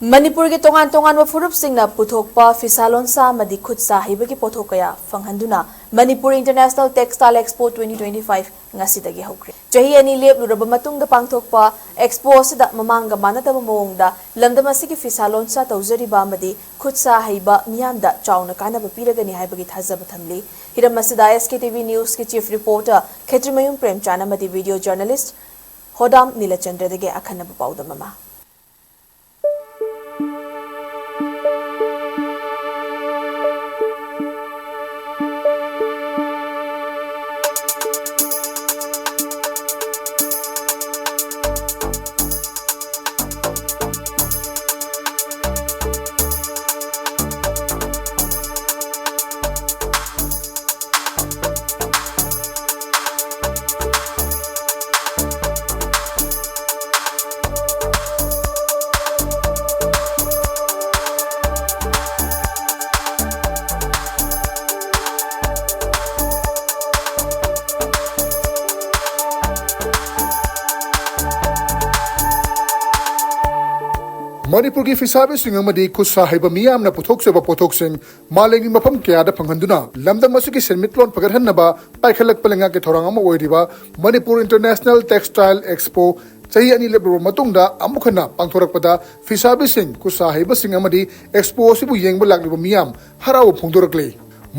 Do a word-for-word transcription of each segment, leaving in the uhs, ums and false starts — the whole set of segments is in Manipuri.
ꯃꯅꯤꯄꯨꯔꯒꯤ ꯇꯣꯉꯥꯟ ꯇꯣꯉꯥꯟꯕ ꯐꯨꯔꯨꯞꯁꯤꯡꯅ ꯄꯨꯊꯣꯛꯄ ꯐꯤꯁꯥ ꯂꯣꯟꯁꯥ ꯑꯃꯗꯤ ꯈꯨꯠ ꯁꯥ ꯍꯩꯕꯒꯤ ꯄꯣꯠꯊꯣꯛ ꯀꯌꯥ ꯐꯪꯍꯟꯗꯨꯅ Manipur International Textile Expo twenty twenty-five ꯉꯁꯤꯗꯒꯤ ꯍꯧꯈ꯭ꯔꯦ꯫ ꯆꯍꯤ ꯑꯅꯤ ꯂꯦꯞꯂꯨꯔꯕ ꯃꯇꯨꯡꯗ ꯄꯥꯡꯊꯣꯛꯄ Expo ꯑꯁꯤꯗ ꯃꯃꯥꯡꯒ ꯃꯥꯟꯅꯗꯕ ꯃꯑꯣꯡꯗ ꯂꯝꯗꯝ ꯑꯁꯤꯒꯤ ꯐꯤꯁꯥ ꯂꯣꯟꯁꯥ ꯇꯧꯖꯔꯤꯕ ꯑꯃꯗꯤ ꯈꯨꯠ ꯁꯥ ꯍꯩꯕ ꯃꯤꯌꯥꯝꯗ ꯆꯥꯎꯅ ꯀꯥꯟꯅꯕ ꯄꯤꯔꯒꯅꯤ ꯍꯥꯏꯕꯒꯤ ꯊꯥꯖꯕ ꯊꯝꯂꯤ꯫ ꯍꯤꯔꯝ ꯑꯁꯤꯗ SKTV Newsꯀꯤ Chief Reporter ꯈꯦꯇ꯭ꯔꯤꯃꯌꯨꯝ ꯄ꯭ꯔꯦꯝꯆꯥꯟ ꯑꯃꯗꯤ Video Journalist ꯍꯣꯗꯥꯝ ꯅꯤꯂꯆꯟꯗ꯭ꯔꯗꯒꯤ ꯑꯈꯟꯅꯕ ꯄꯥꯎꯗꯝ ꯑꯃ꯫ ꯃꯅꯤꯄꯨꯔꯒꯤ ꯐꯤꯁꯥꯕꯤꯁꯤꯡ ꯑꯃꯗꯤ ꯈꯨꯠꯁꯥ ꯍꯩꯕ ꯃꯤꯌꯥꯝꯅ ꯄꯨꯊꯣꯛꯆꯕ ꯄꯣꯠꯊꯣꯛꯁꯤꯡ ꯃꯥꯂꯦꯝꯒꯤ ꯃꯐꯝ ꯀꯌꯥꯗ ꯐꯪꯍꯟꯗꯨꯅ ꯂꯝꯗꯝ ꯑꯁꯤꯒꯤ ꯁꯦꯟꯃꯤꯠꯂꯣꯟ ꯐꯒꯠꯍꯟꯅꯕ ꯄꯥꯏꯈꯠꯂꯛꯄ ꯂꯩꯉꯥꯛꯀꯤ ꯊꯧꯔꯥꯡ ꯑꯃ ꯑꯣꯏꯔꯤꯕ ꯃꯅꯤꯄꯨꯔ International Textile Expo ꯆꯍꯤ ꯑꯅꯤ ꯂꯦꯞꯂꯨꯔꯕ ꯃꯇꯨꯡꯗ ꯑꯃꯨꯛ ꯍꯟꯅ ꯄꯥꯡꯊꯣꯔꯛꯄꯗ ꯐꯤꯁꯥꯕꯤꯁꯤꯡ, ꯈꯨꯠꯁꯥ ꯍꯩꯕꯁꯤꯡ ꯑꯃꯗꯤ Expo ꯑꯁꯤꯕꯨ ꯌꯦꯡꯕ ꯂꯥꯛꯂꯤꯕ ꯃꯤꯌꯥꯝ ꯍꯔꯥꯎꯕ ꯐꯣꯡꯗꯣꯔꯛꯂꯤ꯫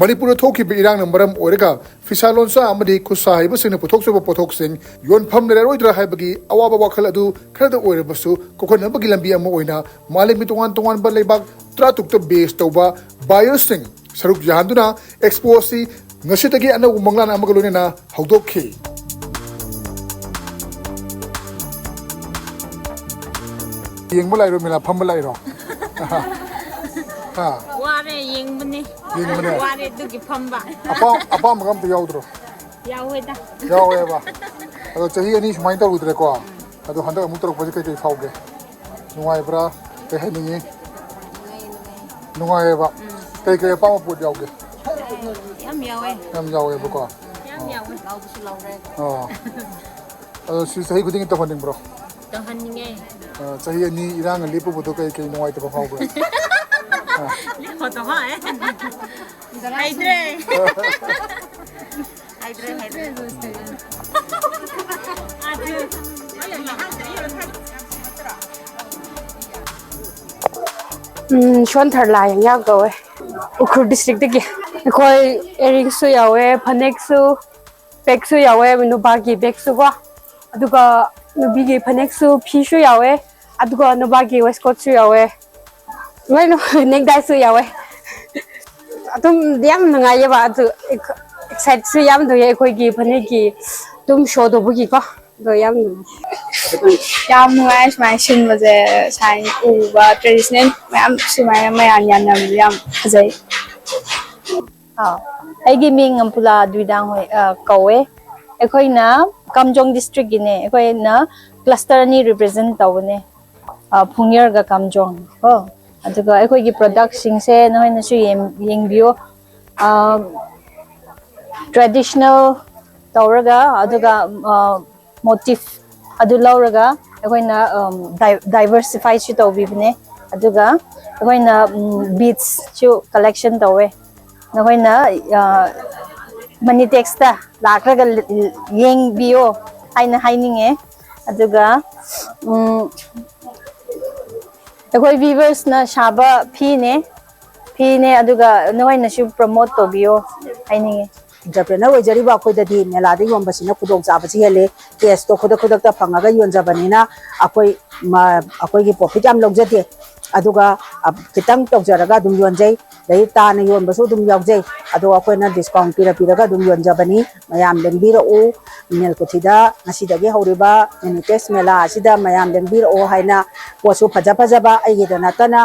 ꯃꯅꯤꯄꯨꯔꯗ ꯊꯣꯛꯈꯤꯕ ꯏꯔꯥꯡꯅ ꯃꯔꯝ ꯑꯣꯏꯔꯒ ꯐꯤꯁꯥ ꯂꯣꯟꯁꯥ ꯑꯃꯗꯤ ꯈꯨꯠꯁꯥ ꯍꯩꯕꯁꯤꯡꯅ ꯄꯨꯊꯣꯛꯆꯕ ꯄꯣꯠꯊꯣꯛꯁꯤꯡ ꯌꯣꯟꯐꯝ ꯂꯩꯔꯔꯣꯏꯗ꯭ꯔꯥ ꯍꯥꯏꯕꯒꯤ ꯑꯋꯥꯕ ꯋꯥꯈꯜ ꯑꯗꯨ ꯈꯔꯗ ꯑꯣꯏꯔꯕꯁꯨ ꯀꯣꯛꯍꯟꯅꯕꯒꯤ ꯂꯝꯕꯤ ꯑꯃ ꯑꯣꯏꯅ ꯃꯥꯂꯦꯝꯒꯤ ꯇꯣꯉꯥꯟ ꯇꯣꯉꯥꯟꯕ ꯂꯩꯕꯥꯛ ꯇꯔꯥꯇꯔꯨꯛꯇ base ꯇꯧꯕ buyerꯁꯤꯡ ꯁꯔꯨꯛ ꯌꯥꯍꯟꯗꯨꯅ Expo ꯑꯁꯤ ꯉꯁꯤꯗꯒꯤ ꯑꯅꯧꯕ ꯃꯪꯂꯥꯟ ꯑꯃꯒ ꯂꯣꯏꯅꯅ ꯍꯧꯗꯣꯛꯈꯤ꯫ ꯌꯦꯡꯕ ꯂꯥꯛꯏꯔꯣ, ꯃꯦꯂꯥ ꯐꯝꯕ ꯂꯥꯛꯏꯔꯣ? ꯍꯥ? ꯋꯥꯔꯦ, ꯌꯦꯡꯕꯅꯦ꯫ ꯌꯦꯡꯕꯅꯦ? ꯋꯥꯔꯦ, ꯑꯗꯨꯒꯤ ꯐꯝꯕ꯫ ꯑꯄꯥꯝ-, ꯑꯄꯥꯝꯕꯒ ꯑꯝꯇ ꯌꯥꯎꯗ꯭ꯔꯣ? ꯌꯥꯎꯋꯦꯗ꯫ ꯌꯥꯎꯋꯦꯕ꯫ ꯑꯗꯣ ꯆꯍꯤ ꯑꯅꯤ ꯁꯨꯃꯥꯏꯅ ꯇꯧꯔꯨꯗ꯭ꯔꯦꯀꯣ꯫ ꯑꯗꯣ ꯍꯟꯗꯛ ꯑꯃꯨꯛ ꯇꯧꯔꯛꯄꯁꯦ ꯀꯩ ꯀꯩ ꯐꯥꯎꯒꯦ? ꯅꯨꯡꯉꯥꯏꯕ꯭ꯔꯥ? ꯀꯩ ꯍꯥꯏꯅꯤꯡꯉꯤ? ꯅꯨꯡꯉꯥꯏꯌꯦꯕ꯫ ꯎꯝ꯫ ꯀꯩ ꯀꯩ ꯑꯄꯥꯝꯕ ꯄꯣꯠ ꯌꯥꯎꯒꯦ? ꯌꯥꯝ ꯌꯥꯎꯋꯦ꯫ ꯌꯥꯝ ꯌꯥꯎꯋꯦꯕꯀꯣ? ꯌꯥꯝ ꯌꯥꯎꯋꯦ꯫ ꯂꯥꯎꯕꯁꯨ ꯂꯥꯎꯔꯦ꯫ ꯑꯣ꯫ ꯑꯗꯣ ꯁꯤ ꯆꯍꯤ ꯈꯨꯗꯤꯡꯒꯤ ꯇꯧꯍꯟꯅꯤꯡꯕ꯭ꯔꯣ? ꯇꯧꯍꯟꯅꯤꯡꯉꯦ꯫ ꯑ, ꯆꯍꯤ ꯑꯅꯤ ꯏꯔꯥꯡꯅ ꯂꯦꯞꯄꯨꯕꯗꯣ ꯀꯩ ꯀꯩ ꯅꯨꯡꯉꯥꯏꯇꯕ ꯐꯥꯎꯕ꯭ꯔꯥ? ꯂꯦꯞꯄꯣꯠꯇꯣ ꯍꯣꯏ꯫ ꯍꯩꯇ꯭ꯔꯦ꯫ ꯍꯩꯇ꯭ꯔꯦ, ꯍꯩꯇ꯭ꯔꯦ꯫ ꯁꯣꯟꯊꯔ ꯂꯥꯏ ꯌꯥꯝ ꯀꯧꯋꯦ꯫ ꯎꯈ꯭ꯔꯨꯜ ꯗꯤꯁꯇ꯭ꯔꯤꯛꯇꯒꯤ꯫ ꯑꯩꯈꯣꯏ ꯏꯌꯥꯔꯤꯡꯁꯨ ꯌꯥꯎꯋꯦ, ꯐꯅꯦꯛꯁꯨ, ꯕꯦꯛꯁꯨ ꯌꯥꯎꯋꯦ, ꯅꯨꯄꯥꯒꯤ ꯕꯦꯛꯁꯨ ꯀꯣ, ꯑꯗꯨꯒ ꯅꯨꯄꯤꯒꯤ ꯐꯅꯦꯛꯁꯨ, ꯐꯤꯁꯨ ꯌꯥꯎꯋꯦ, ꯑꯗꯨꯒ ꯅꯨꯄꯥꯒꯤ ꯋꯦꯁꯀꯣꯠꯁꯨ ꯌꯥꯎꯋꯦ, ꯂꯣꯏꯅ ꯅꯦꯛꯇꯥꯏꯁꯨ ꯌꯥꯎꯋꯦ꯫ ꯑꯗꯨꯝ ꯌꯥꯝ ꯅꯨꯡꯉꯥꯏꯌꯦꯕ꯫ ꯑꯗꯨ ꯑꯦꯛꯁꯥꯏꯠꯁꯨ ꯌꯥꯝ ꯇꯧꯋꯦ ꯑꯩꯈꯣꯏꯒꯤ ꯐꯅꯦꯛꯀꯤ ꯑꯗꯨꯝ ꯁꯣ ꯇꯧꯕꯒꯤꯀꯣ꯫ ꯑꯗꯣ ꯌꯥꯝ ꯅꯨꯡꯉꯥꯏ꯫ ꯌꯥꯝ ꯅꯨꯡꯉꯥꯏ ꯁꯨꯃꯥꯏꯅ ꯁꯤꯟꯕꯁꯦ, ꯁꯥꯏꯟ ꯎꯕ, ꯇ꯭ꯔꯦꯗꯤꯁꯅꯦꯜ ꯃꯌꯥꯝ ꯁꯨꯃꯥꯏꯅ ꯃꯌꯥꯝ ꯌꯥꯟꯅꯕꯁꯦ ꯌꯥꯝ ꯐꯖꯩ꯫ ꯑꯥ, ꯑꯩꯒꯤ ꯃꯤꯡ ꯑꯝꯄꯨꯂꯥ ꯗꯨꯏꯗꯥꯡ ꯍꯣꯏ, ꯑ, ꯀꯧꯋꯦ꯫ ꯑꯩꯈꯣꯏꯅ ꯀꯥꯝꯖꯣꯡ ꯗꯤꯁꯇ꯭ꯔꯤꯛꯀꯤꯅꯦ꯫ ꯑꯩꯈꯣꯏꯅ ꯀ꯭ꯂꯁꯇꯔ ꯑꯅꯤ ꯔꯤꯄ꯭ꯔꯖꯦꯟ ꯇꯧꯕꯅꯦ, ꯑ, ꯐꯨꯡꯌꯔꯒ ꯀꯥꯝꯖꯣꯡ ꯀꯣ꯫ ꯑꯗꯨꯒ ꯑꯩꯈꯣꯏꯒꯤ ꯄ꯭ꯔꯗꯛꯁꯤꯡꯁꯦ ꯅꯈꯣꯏꯅꯁꯨ ꯌꯦꯡ-, ꯌꯦꯡꯕꯤꯌꯨ꯫ ꯑ, ꯇ꯭ꯔꯦꯗꯤꯁꯅꯦꯜ ꯇꯧꯔꯒ, ꯑꯗꯨꯒ, ꯑ, ꯃꯣꯇꯤꯐ ꯑꯗꯨ ꯂꯧꯔꯒ ꯑꯩꯈꯣꯏꯅ, ꯑꯝ, ꯗꯥꯏ-, ꯗꯥꯏꯕꯔꯁꯤꯐꯥꯏꯁꯨ ꯇꯧꯕꯤꯕꯅꯦ꯫ ꯑꯗꯨꯒ ꯑꯩꯈꯣꯏꯅ, ꯎꯝ, ꯕꯤꯠꯁꯁꯨ ꯀꯂꯦꯛꯁꯟ ꯇꯧꯋꯦ꯫ ꯅꯈꯣꯏꯅ, ꯑ, ꯃꯅꯤꯇꯦꯛꯁꯇ ꯂꯥꯛꯂꯒ ꯌꯦꯡꯕꯤꯌꯣ ꯍꯥꯏꯅ ꯍꯥꯏꯅꯤꯡꯉꯦ꯫ ꯑꯗꯨꯒ, ꯎꯝ, ꯑꯩꯈꯣꯏ ꯚꯤꯚꯔꯁꯅ ꯁꯥꯕ ꯐꯤꯅꯦ, ꯐꯤꯅꯦ꯫ ꯑꯗꯨꯒ ꯅꯈꯣꯏꯅꯁꯨ ꯄ꯭ꯔꯃꯣꯠ ꯇꯧꯕꯤꯌꯣ ꯍꯥꯏꯅꯤꯡꯉꯦ꯫ ꯑꯦꯟꯇꯔꯄ꯭ꯔꯦꯅꯔ ꯑꯣꯏꯖꯔꯤꯕ ꯑꯩꯈꯣꯏꯗꯗꯤ ꯃꯦꯂꯥꯗ ꯌꯣꯟꯕꯁꯤꯅ ꯈꯨꯗꯣꯡꯆꯥꯕꯁꯨ ꯍꯦꯜꯂꯤ꯫ ꯀꯦꯁꯇꯣ ꯈꯨꯗꯛ ꯈꯨꯗꯛꯇ ꯐꯪꯉꯒ ꯌꯣꯟꯖꯕꯅꯤꯅ ꯑꯩꯈꯣꯏ, ꯃ-, ꯑꯩꯈꯣꯏꯒꯤ ꯄ꯭ꯔꯣꯐꯤꯠ ꯌꯥꯝ ꯂꯧꯖꯗꯦ꯫ ꯑꯗꯨꯒ, ꯑ, ꯈꯤꯇꯪ ꯇꯧꯖꯔꯒ ꯑꯗꯨꯝ ꯌꯣꯟꯖꯩ꯫ ꯑꯗꯩ ꯇꯥꯅ ꯌꯣꯟꯕꯁꯨ ꯑꯗꯨꯝ ꯌꯥꯎꯖꯩ꯫ ꯑꯗꯣ ꯑꯩꯈꯣꯏꯅ ꯗꯤꯁꯀꯥꯎꯟ ꯄꯤꯔ ꯄꯤꯔꯒ ꯑꯗꯨꯝ ꯌꯣꯟꯖꯕꯅꯤ꯫ ꯃꯌꯥꯝ ꯂꯦꯡꯕꯤꯔꯛꯎ꯫ ꯅꯦꯜꯀꯨꯊꯤꯗ ꯉꯁꯤꯗꯒꯤ ꯍꯧꯔꯤꯕ ꯃꯦꯅꯤꯇꯦꯛꯁ ꯃꯦꯂꯥ ꯑꯁꯤꯗ ꯃꯌꯥꯝ ꯂꯦꯡꯕꯤꯔꯛꯑꯣ ꯍꯥꯏꯅ ꯄꯣꯠꯁꯨ ꯐꯖ ꯐꯖꯕ ꯑꯩꯒꯤꯗ ꯅꯠꯇꯅ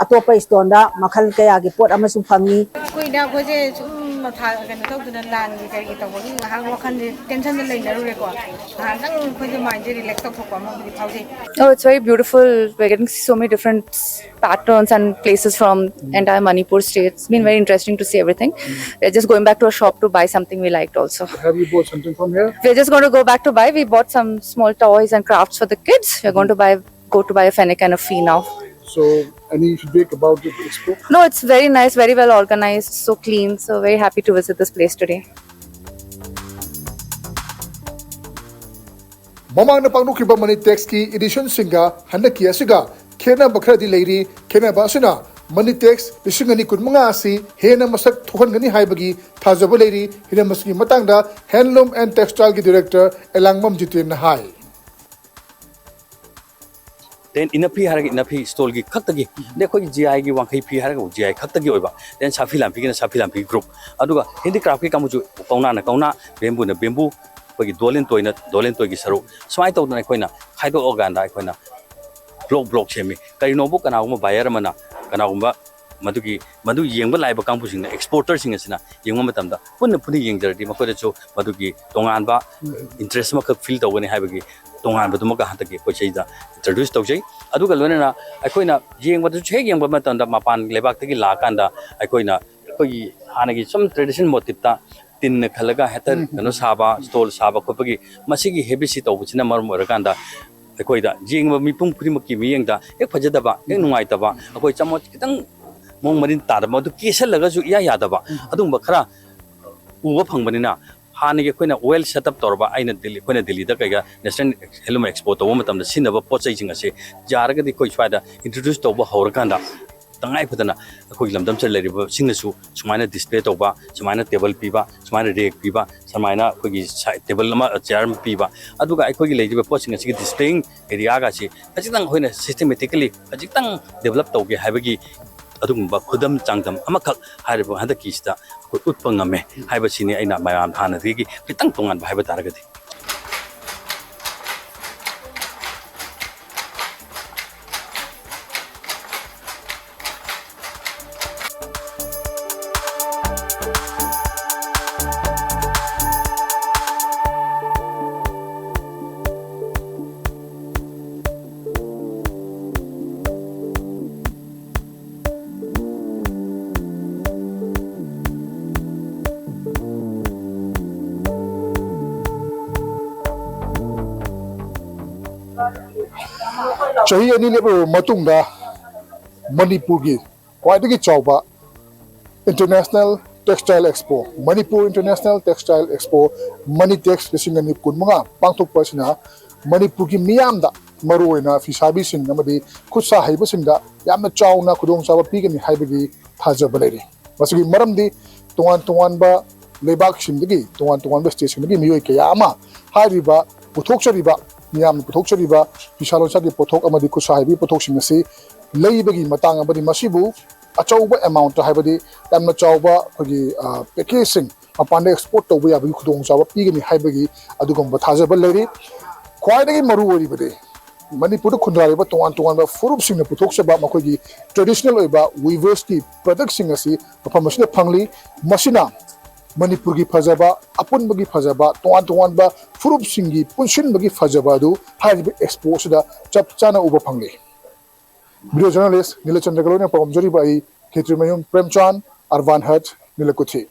ꯑꯇꯣꯞꯄ ꯏꯁꯇꯣꯟꯗ ꯃꯈꯜ ꯀꯌꯥꯒꯤ ꯄꯣꯠ ꯑꯃꯁꯨ ꯐꯪꯉꯤ꯫ ꯀꯨꯏꯅ ꯑꯩꯈꯣꯏꯁꯦ ꯁꯨꯝ ꯃꯊꯥ ꯀꯩꯅꯣ ꯇꯧꯗꯅ ꯂꯥꯟꯒꯤ ꯀꯩꯒꯤ ꯇꯧꯕꯒꯤ ꯉꯥꯏꯍꯥꯛ ꯋꯥꯈꯜꯁꯦ ꯇꯦꯟꯁꯟꯗ ꯂꯩꯅꯔꯨꯔꯦꯀꯣ꯫ ꯉꯥꯏꯍꯥꯛꯇꯪ ꯑꯩꯈꯣꯏꯁꯦ ꯃꯥꯏꯟꯁꯦ ꯔꯤꯂꯦꯛꯁ ꯇꯧꯊꯣꯛꯄ ꯑꯃꯕꯨꯗꯤ ꯐꯥꯎꯖꯩ꯫ Oh, it's very beautiful. We're getting to see so many different patterns and places from entire Manipur state. It's been very interesting to see everything. We're just going back to a shop to buy something we liked also. Have you bought something from here? We're just going to go back to buy. We bought some small toys and crafts for the kids. We're going to buy, go to buy a fennec and a fee now. So, any feedback about the expo? No, it's very nice, very well organized, so clean, so very happy to visit this place today. ꯃꯃꯥꯡꯗ ꯄꯥꯡꯊꯣꯛꯈꯤꯕ ꯃꯅꯤ ꯇꯦꯛꯁꯀꯤ ꯏꯗꯤꯁꯟꯁꯤꯡꯒ ꯍꯟꯗꯛꯀꯤ ꯑꯁꯤꯒ ꯈꯦꯠꯅꯕ ꯈꯔꯗꯤ ꯂꯩꯔꯤ꯫ ꯈꯦꯠꯅꯕ ꯑꯁꯤꯅ ꯃꯅꯤ ꯇꯦꯛꯁ ꯂꯤꯁꯤꯡ ꯑꯅꯤ ꯀꯨꯟꯃꯉꯥ ꯑꯁꯤ ꯍꯦꯟꯅ ꯃꯁꯛ ꯊꯣꯛꯍꯟꯒꯅꯤ ꯍꯥꯏꯕꯒꯤ ꯊꯥꯖꯕ ꯂꯩꯔꯤ꯫ ꯍꯤꯔꯝ ꯑꯁꯤꯒꯤ ꯃꯇꯥꯡꯗ Handloom and Textileꯒꯤ ꯗꯤꯔꯦꯛꯇꯔ ꯑꯦꯂꯥꯡꯕꯝ ꯖꯤꯇꯦꯟꯅ ꯍꯥꯏ꯫ ꯗꯦꯟ ꯏꯅꯐꯤ ꯍꯥꯏꯔꯒ ꯏꯅꯐꯤ ꯁ꯭ꯇꯣꯜꯒꯤ ꯈꯛꯇꯒꯤ, ꯑꯗꯩ ꯑꯩꯈꯣꯏꯒꯤ ꯖꯤ ꯑꯥꯏꯒꯤ ꯋꯥꯡꯈꯩ ꯐꯤ ꯍꯥꯏꯔꯒ ꯖꯤ ꯑꯥꯏ ꯈꯛꯇꯒꯤ ꯑꯣꯏꯕ, ꯗꯦꯟ ꯁꯥꯐꯤ ꯂꯥꯟꯐꯤꯒꯤꯅ ꯁꯥꯐꯤ ꯂꯥꯟꯐꯤ ꯒ꯭ꯔꯨꯞ, ꯑꯗꯨꯒ ꯍꯦꯟꯗꯤꯀ꯭ꯔꯥꯐꯀꯤ ꯀꯥꯡꯕꯨꯁꯨ ꯀꯧꯅꯥꯅ ꯀꯧꯅꯥ, ꯕꯦꯝꯕꯨꯅ ꯕꯦꯝꯕꯨ, ꯑꯩꯈꯣꯏꯒꯤ ꯗꯣꯂꯦꯟ ꯇꯣꯏꯅ ꯗꯣꯂꯦꯟ ꯇꯣꯏꯒꯤ ꯁꯔꯨꯛ, ꯁꯨꯃꯥꯏꯅ ꯇꯧꯗꯅ ꯑꯩꯈꯣꯏꯅ ꯈꯥꯏꯗꯣꯛꯑꯀꯥꯟꯗ ꯑꯩꯈꯣꯏꯅ ꯕ꯭ꯂꯣꯛ ꯕ꯭ꯂꯣꯛ ꯁꯦꯝꯃꯤ꯫ ꯀꯔꯤꯅꯣꯕꯨ ꯀꯅꯥꯒꯨꯝꯕ ꯕꯥꯌꯔ ꯑꯃꯅ ꯀꯅꯥꯒꯨꯝꯕ ꯃꯗꯨꯒꯤ ꯃꯗꯨ ꯌꯦꯡꯕ ꯂꯥꯛꯏꯕ ꯀꯥꯡꯕꯨꯁꯤꯡꯅ, ꯑꯦꯛꯁꯄꯣꯔꯇꯔꯁꯤꯡ ꯑꯁꯤꯅ ꯌꯦꯡꯕ ꯃꯇꯝꯗ ꯄꯨꯟꯅ ꯄꯨꯟꯅ ꯌꯦꯡꯖꯔꯗꯤ ꯃꯈꯣꯏꯗꯁꯨ ꯃꯗꯨꯒꯤ ꯇꯣꯉꯥꯟꯕ ꯏꯟꯇꯔꯦꯁ ꯑꯃꯈꯛ ꯐꯤꯜ ꯇꯧꯒꯅꯤ ꯍꯥꯏꯕꯒꯤ ꯇꯣꯉꯥꯟꯕꯗꯨꯃꯒ ꯍꯟꯗꯛꯀꯤ ꯑꯩꯈꯣꯏ ꯁꯤꯗ ꯏꯟꯇ꯭ꯔꯣꯗ꯭ꯌꯨꯁ ꯇꯧꯖꯩ꯫ ꯑꯗꯨꯒ ꯂꯣꯏꯅꯅ ꯑꯩꯈꯣꯏꯅ ꯌꯦꯡꯕꯗꯁꯨ ꯍꯦꯛ ꯌꯦꯡꯕ ꯃꯇꯝꯗ ꯃꯄꯥꯟ ꯂꯩꯕꯥꯛꯇꯒꯤ ꯂꯥꯛꯑꯀꯥꯟꯗ ꯑꯩꯈꯣꯏꯅ ꯑꯩꯈꯣꯏꯒꯤ ꯍꯥꯟꯅꯒꯤ ꯁꯨꯝ ꯇ꯭ꯔꯦꯗꯤꯁꯅꯦꯜ ꯃꯣꯇꯤꯞꯇ ꯇꯤꯟꯅ ꯈꯜꯂꯒ ꯍꯦꯛꯇ ꯀꯩꯅꯣ ꯁꯥꯕ, ꯁ꯭ꯇꯣꯜ ꯁꯥꯕ ꯈꯣꯠꯄꯒꯤ ꯃꯁꯤꯒꯤ ꯍꯦꯕꯤꯠꯁꯤ ꯇꯧꯕꯁꯤꯅ ꯃꯔꯝ ꯑꯣꯏꯔꯀꯥꯟꯗ ꯑꯩꯈꯣꯏꯗ ꯌꯦꯡꯕ ꯃꯤꯄꯨꯝ ꯈꯨꯗꯤꯡꯃꯛꯀꯤ ꯃꯤꯠꯌꯦꯡꯗ ꯍꯦꯛ ꯐꯖꯗꯕ, ꯍꯦꯛ ꯅꯨꯡꯉꯥꯏꯇꯕ, ꯑꯩꯈꯣꯏ ꯆꯥꯃꯁ ꯈꯤꯇꯪ ꯃꯑꯣꯡ ꯃꯔꯤꯟ ꯇꯥꯗꯕ, ꯃꯗꯨ ꯀꯦꯁꯜꯂꯒꯁꯨ ꯏꯌꯥ ꯌꯥꯗꯕ ꯑꯗꯨꯒꯨꯝꯕ ꯈꯔ ꯎꯕ ꯐꯪꯕꯅꯤꯅ, ꯍꯥꯟꯅꯒꯤ ꯑꯩꯈꯣꯏꯅ ꯋꯦꯜ ꯁꯦꯠ ꯑꯞ ꯇꯧꯔꯕ, ꯑꯩꯅ ꯗꯤꯜꯂꯤ, ꯑꯩꯈꯣꯏꯅ ꯗꯤꯜꯂꯤꯗ ꯀꯩꯒ ꯅꯦꯁꯅꯦꯜ ꯍꯦꯟꯂꯨꯝ ꯑꯦꯛꯁꯄꯣ ꯇꯧꯕ ꯃꯇꯝꯗ ꯁꯤꯖꯤꯟꯅꯕ ꯄꯣꯠ ꯆꯩꯁꯤꯡ ꯑꯁꯦ ꯌꯥꯔꯒꯗꯤ ꯑꯩꯈꯣꯏ ꯁ꯭ꯋꯥꯏꯗ ꯏꯟꯇ꯭ꯔꯣꯗ꯭ꯌꯨꯁ ꯇꯧꯕ ꯍꯧꯔꯀꯥꯟꯗ ꯇꯉꯥꯏ ꯐꯗꯅ ꯑꯩꯈꯣꯏꯒꯤ ꯂꯝꯗꯝꯁꯤꯗ ꯂꯩꯔꯤꯕꯁꯤꯡꯅꯁꯨ ꯁꯨꯃꯥꯏꯅ ꯗꯤꯁꯄ꯭ꯂꯦ ꯇꯧꯕ, ꯁꯨꯃꯥꯏꯅ ꯇꯦꯕꯜ ꯄꯤꯕ, ꯁꯨꯃꯥꯏꯅ ꯔꯦꯛ ꯄꯤꯕ, ꯁꯨꯃꯥꯏꯅ ꯑꯩꯈꯣꯏꯒꯤ ꯁꯥꯏ-, ꯇꯦꯕꯜ ꯑꯃ, ꯆꯤꯌꯔ ꯑꯃ ꯄꯤꯕ, ꯑꯗꯨꯒ ꯑꯩꯈꯣꯏꯒꯤ ꯂꯩꯔꯤꯕ ꯄꯣꯠꯁꯤꯡ ꯑꯁꯤꯒꯤ ꯗꯤꯁꯄ꯭ꯂꯦꯌꯤꯡ ꯑꯦꯔꯤꯌꯥꯒꯁꯤ ꯈꯖꯤꯛꯇꯪ ꯑꯩꯈꯣꯏꯅ ꯁꯤꯁꯇꯦꯃꯦꯇꯤꯀꯦꯂꯤ ꯈꯖꯤꯛꯇꯪ ꯗꯦꯕꯂꯞ ꯇꯧꯒꯦ ꯍꯥꯏꯕꯒꯤ ꯑꯗꯨꯒꯨꯝꯕ ꯈꯨꯗꯝ ꯆꯥꯡꯗꯝ ꯑꯃꯈꯛ ꯍꯥꯏꯔꯤꯕ ꯍꯟꯗꯛꯀꯤꯁꯤꯗ ꯑꯩꯈꯣꯏ ꯎꯠꯄ ꯉꯝꯃꯦ ꯍꯥꯏꯕꯁꯤꯅꯤ ꯑꯩꯅ ꯃꯌꯥꯝ ꯍꯥꯟꯅꯗꯒꯤ ꯈꯤꯇꯪ ꯇꯣꯉꯥꯟꯕ ꯍꯥꯏꯕ ꯇꯥꯔꯒꯗꯤ꯫ ꯆꯍꯤ ꯑꯅꯤ ꯂꯦꯞꯂꯕ ꯃꯇꯨꯡꯗ ꯃꯅꯤꯄꯨꯔꯒꯤ ꯈ꯭ꯋꯥꯏꯗꯒꯤ ꯆꯥꯎꯕ International Textile Expo, Manipur International Textile Expo, ꯃꯅꯤꯇꯦꯛꯁ ꯂꯤꯁꯤꯡ ꯑꯅꯤ ꯀꯨꯟꯃꯉꯥ ꯄꯥꯡꯊꯣꯛꯄ ꯑꯁꯤꯅ ꯃꯅꯤꯄꯨꯔꯒꯤ ꯃꯤꯌꯥꯝꯗ, ꯃꯔꯨꯑꯣꯏꯅ ꯐꯤꯁꯥꯕꯤꯁꯤꯡ ꯑꯃꯗꯤ ꯈꯨꯠꯁꯥ ꯍꯩꯕꯁꯤꯡꯗ ꯌꯥꯝꯅ ꯆꯥꯎꯅ ꯈꯨꯗꯣꯡꯆꯥꯕ ꯄꯤꯒꯅꯤ ꯍꯥꯏꯕꯒꯤ ꯊꯥꯖꯕ ꯂꯩꯔꯤ꯫ ꯃꯁꯤꯒꯤ ꯃꯔꯝꯗꯤ ꯇꯣꯉꯥꯟ ꯇꯣꯉꯥꯟꯕ ꯂꯩꯕꯥꯛꯁꯤꯡꯗꯒꯤ, ꯇꯣꯉꯥꯟ ꯇꯣꯉꯥꯟꯕ ꯁ꯭ꯇꯦꯠꯁꯤꯡꯗꯒꯤ ꯃꯤꯑꯣꯏ ꯀꯌꯥ ꯑꯃ ꯍꯥꯏꯔꯤꯕ ꯄꯨꯊꯣꯛꯆꯔꯤꯕ, ꯃꯤꯌꯥꯝꯅ ꯄꯨꯊꯣꯛꯆꯔꯤꯕ ꯐꯤꯁꯥ ꯂꯣꯟꯁꯥꯒꯤ ꯄꯣꯠꯊꯣꯛ ꯑꯃꯗꯤ ꯈꯨꯠꯁꯥ ꯍꯩꯕꯒꯤ ꯄꯣꯠꯊꯣꯛꯁꯤꯡ ꯑꯁꯤ ꯂꯩꯕꯒꯤ ꯃꯇꯥꯡ ꯑꯃꯗꯤ ꯃꯁꯤꯕꯨ ꯑꯆꯧꯕ ꯑꯦꯃꯥꯎꯟꯠꯇ, ꯍꯥꯏꯕꯗꯤ ꯌꯥꯝꯅ ꯆꯥꯎꯕ ꯑꯩꯈꯣꯏꯒꯤ, ꯑ, ꯄꯦꯀꯦꯖꯁꯤꯡ ꯃꯄꯥꯟꯗ ꯑꯦꯛꯁꯄꯣꯔꯠ ꯇꯧꯕ ꯌꯥꯕꯒꯤ ꯈꯨꯗꯣꯡꯆꯥꯕ ꯄꯤꯒꯅꯤ ꯍꯥꯏꯕꯒꯤ ꯑꯗꯨꯒꯨꯝꯕ ꯊꯥꯖꯕ ꯂꯩꯔꯤ꯫ ꯈ꯭ꯋꯥꯏꯗꯒꯤ ꯃꯔꯨ ꯑꯣꯏꯔꯤꯕꯗꯤ ꯃꯅꯤꯄꯨꯔꯗ ꯈꯨꯟꯗꯥꯔꯤꯕ ꯇꯣꯉꯥꯟ ꯇꯣꯉꯥꯟꯕ ꯐꯨꯔꯨꯞꯁꯤꯡꯅ ꯄꯨꯊꯣꯛꯆꯕ ꯃꯈꯣꯏꯒꯤ ꯇ꯭ꯔꯦꯗꯤꯁꯅꯦꯜ ꯑꯣꯏꯕ ꯋꯤꯚꯔꯁꯀꯤ ꯄ꯭ꯔꯗꯛꯁꯤꯡ ꯑꯁꯤ ꯃꯐꯝ ꯑꯁꯤꯗ ꯐꯪꯂꯤ꯫ ꯃꯁꯤꯅ ꯃꯅꯤꯄꯨꯔꯒꯤ ꯐꯖꯕ, ꯑꯄꯨꯟꯕꯒꯤ ꯐꯖꯕ, ꯇꯣꯉꯥꯟ ꯇꯣꯉꯥꯟꯕ ꯐꯨꯔꯨꯞꯁꯤꯡꯒꯤ ꯄꯨꯟꯁꯤꯟꯕꯒꯤ ꯐꯖꯕ ꯑꯗꯨ ꯍꯥꯏꯔꯤꯕ ꯑꯦꯛꯁꯄꯣ ꯑꯁꯤꯗ ꯆꯞ ꯆꯥꯅ ꯎꯕ ꯐꯪꯂꯤ꯫ ꯚꯤꯗꯤꯑꯣ ꯖꯔꯅꯦꯂꯤꯁ ꯅꯤꯂꯆꯟꯗ꯭ꯔꯒ ꯂꯣꯏꯅꯅ ꯄꯥꯎꯗꯝꯖꯔꯤꯕ ꯑꯩ ꯈꯦꯇ꯭ꯔꯤꯃꯌꯨꯝ ꯄ꯭ꯔꯦꯝꯆꯥꯟ, ꯑꯔꯕꯥꯟ ꯍꯠ, ꯅꯤꯂꯀꯨꯊꯤ꯫